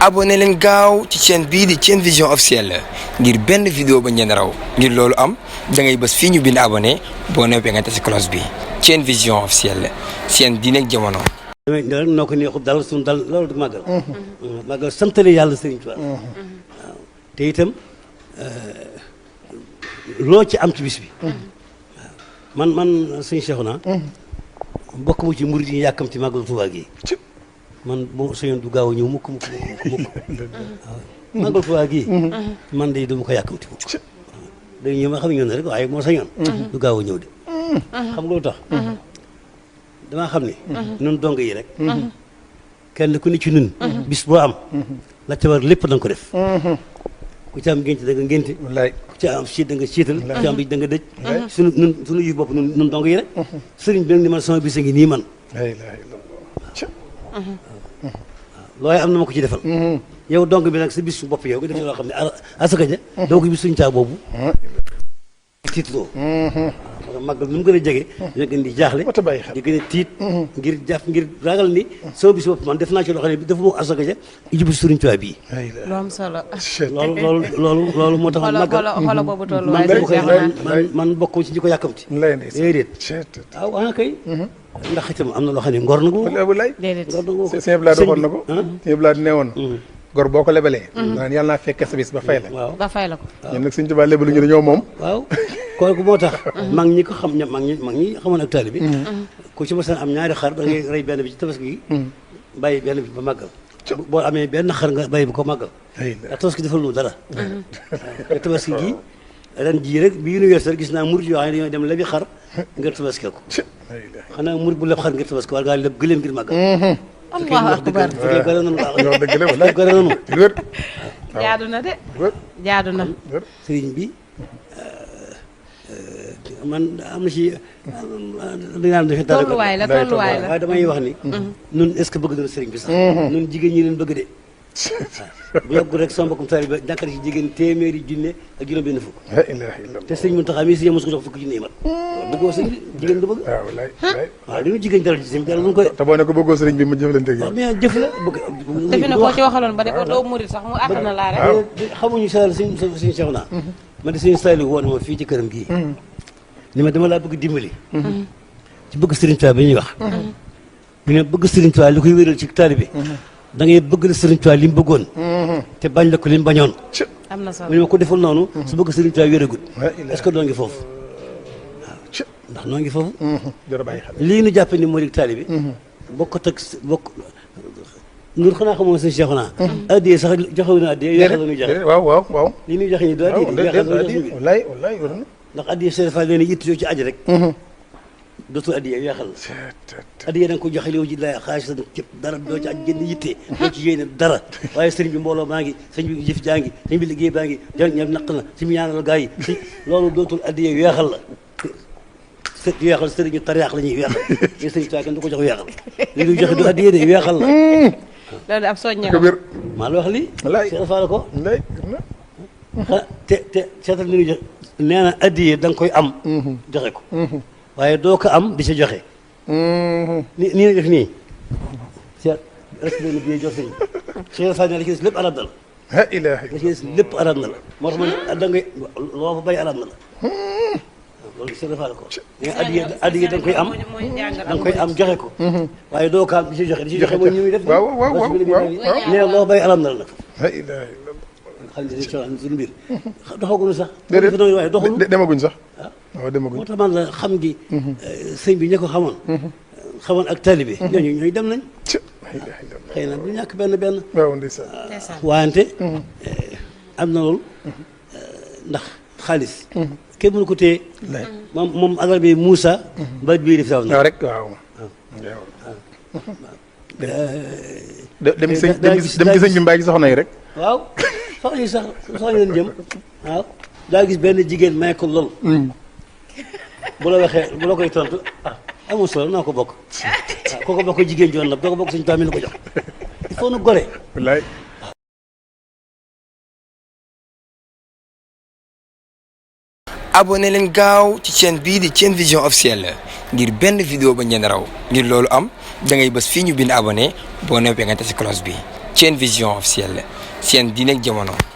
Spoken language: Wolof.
abonné leen gaaw ci chaîne bii di Thiene Vision officielle ngir benn vidéo ba ngeen raw ngir loolu am da ngay bës fii ñu bind abonné boo noppee nga tasi cloche bi Thiene Vision officielle seen diine ak jamono. damay rek noo ko neexut dal suñu dal loolu du màggal. màggal santale yàlla Sëriñ Tuubaa. waaw te itam loo ci am ci bis bi. man sëñ Cheikhouna. bokk mu ci murid yi yàkkamti màggal Tuubaa gi. man boo sañoon du gaaw a ñëw mukk. waaw màggal Tuubaa gi. man de dama ko yàkkamti mukk. day ñëw ma xam ñoon rek waaye moo sañoon. du gaaw a ñëw de. xam nga lu tax. damaa xam ne. nun dong yi rek. kenn ku ne ci nun bis boo am. la ca war lépp da nga ko def. ku ci am ngénte da nga ngénte. wallaay ku ci am siit da nga siital. ku ci am bi da nga dëj. sunu yëf bopp nun dong yi rek. sëriñ bi nag ni man sama bis a ngi nii man. looy am na ma ko ci defal. yow dong bi nag sa bis su bopp yow nga def loo xam ne asaka ja doo ko bis suñu caa boobu. tiitloo. màggal nu mu gën a jege. dina gën di jaaxle. di gën a tiit. ngir ragal ni sama bis bopp man def naa ci loo xam ne dafa ma asaka ja ijibu Sëriñ Tuubaa bii. lu am solo. loolu moo tax. xoolal boobu tolluwaay man bokk ci ñi ko yàkkamti. déedéet. waaw ana kay. ndax itam am na loo xam ne ngor na ko. déedéet ngor na ko. sëñ Blad waxoon na ko. sëñ Blad ne woon. gor boo ko lebalee. naan yàlla naa fekkee sa bis ba fay la. waaw ba fay la ko. ñun nag Sëñ Tuubaa lebalu ñu dañoo moom. waaw kooku moo tax. mag ñi ko xam mag ñi xamoon ak taalibe bi. ku ci mos a am ñaari xar da ngay rey benn bi ci tabaski gi. bàyyi benn bi ba màggal. boo amee benn xar nga bàyyi bu ko màggal. ndax tabaski defal lu dara. te tabaski gi ren jii rek bii nu weesu gis naa murid yoo xam ne dañoo dem lebi xar ngir tabaski ko. xanaa murid bu leb xar ngir tabaski war ngaa leb gëléem ngir màggal. Allahu akbar. fekkee gore nanu waaw dëgg la walaay gore nanu. jaadu na de. jaadu na. sëriñ bi man am na ci dinaa defee dara tolluwaay la tolluwaay la. waaye damay wax ni. nun est-ce que bëgg na sëriñ bi sax. nun jigéen ñi leen bëgg de. bu yàggu rek sama mbokkum taalibe ba ñàkk ci jigéen téeméeri junne ak juróom benn fukk. la ilaha illallah. te sëriñ Muntaxa mi si yem su ko jox fukk junne yi mat. bëggoo sëriñ jigéen du bëgg. waaw walaay. waaw li ñu jigéen dara ci sëriñ dara duñ koy. te boo ne ko bëggoo sëriñ bi mu jëflante ak yow. waaw mais jëf la bëgg. te fi ne koo ci waxaloon ba de ko doo murit sax mu àgg na laa rek. xamuñu sa suñu Cheikhouna. man de suñu Saliou woon ma fii ci këram gii. ni ma dama laa bëgg dimbali. ci bëgg Sëriñ Tuubaa bi ñuy wax. ñu ne bëgg Sëriñ Tuubaa li koy wéral ci taalibe bi. da ngay bëgg la Sëriñ Tuubaa li mu bëggoon. te bañ la ko li mu bañoon. am na solo mu ne ma ko deful noonu. su bëgg Sëriñ Tuubaa wéragut. est-ce que noo ngi foofu. waaw ndax noo ngi foofu. jërë bàyyi xel. lii nu jàppe ni moo di taalibe bi. bokkut ak ñun xanaa xamoon sëñ Cheikhouna. addiyee sax joxewu na addiyee weexal la ñuy joxe. waaw. li ñuy joxe nii du addiyee weexal la ñuy joxe. wallaay war na. ndax addiyee Sëriñ Fall leen yitt yoo ci aji rek. dootul addiyee weexal la. addiyee da nga ko joxe li ci lay xaalis sa cëpp dara doo ci aj génn yitte. doo ci yéene dara waaye sëriñ bi mbooloo maa ngi sëñ bi jëf jaa ngi sëñ bi liggéey baa ngi ñam naq na sëñ bi ñaanal gaa yi loolu dootul addiyee weexal la. weexal sëriñ ñu tariyaax la ñuy weexal mais sëriñ Tuubaa kenn du ko jox weexal li ñuy joxe du addiyee de weexal la. loolu ab soññe ko wér. maa la wax lii. wallaay Cheikh Fall ko. wallaay. te seetal li ñuy joxe nee na addiyee da nga koy am. joxe ko. waaye doo ko am di sa joxe. nii la def nii. seet rek benn biir jox sëñ Cheikh Fall ne la ci des lépp arab na la. la ilaha la ci des lépp arab na la. moo tax ma ne da ngay loo fa bay arab na la. loolu Cheikh Fall ko. mais addiyee da nga koy am. da nga koy am joxe ko. waaye doo ko am di sa joxe di sa joxe mooy ñu muy def. waaw nee loo bay arab na la nag. la ilaha illallah. xam ne dañu suñu mbir doxaguñu sax. déedéet waaye doxuñu demaguñ sax. waaw demaguñ. moo tax man la xam gi. sëñ bi ña ko xamoon ak taalibe ñooñu ñooy dem nañ. xëy na du ñàkk benn. waaw ndeysaan. wante am na loolu ndax xaalis. kenn mënu ko téye. moom alal bi Moussa. mbaa bii di fi saw na. waaw rek waaw. dem ci sëñ bi mbaa gi soxna yi rek. waaw soxna yi leen jëm waaw daa gis benn jigéen may ko lool. bu la waxee bu la koy tontu amul solo naa ko bokk. waaw koo ko bokk jigéen joon la doo ko bokk suñu taam mi la ko jox il faut nu gore. wallaay. abonné leen gaaw ci chaîne bii di Thiene Vision officielle ngir benn vidéo ba ngeen raw ngir loolu am da ngay bës fii ñu bind abonné boo noppee nga tasi cloche bi Thiene Vision officiel seen diine ak jamono.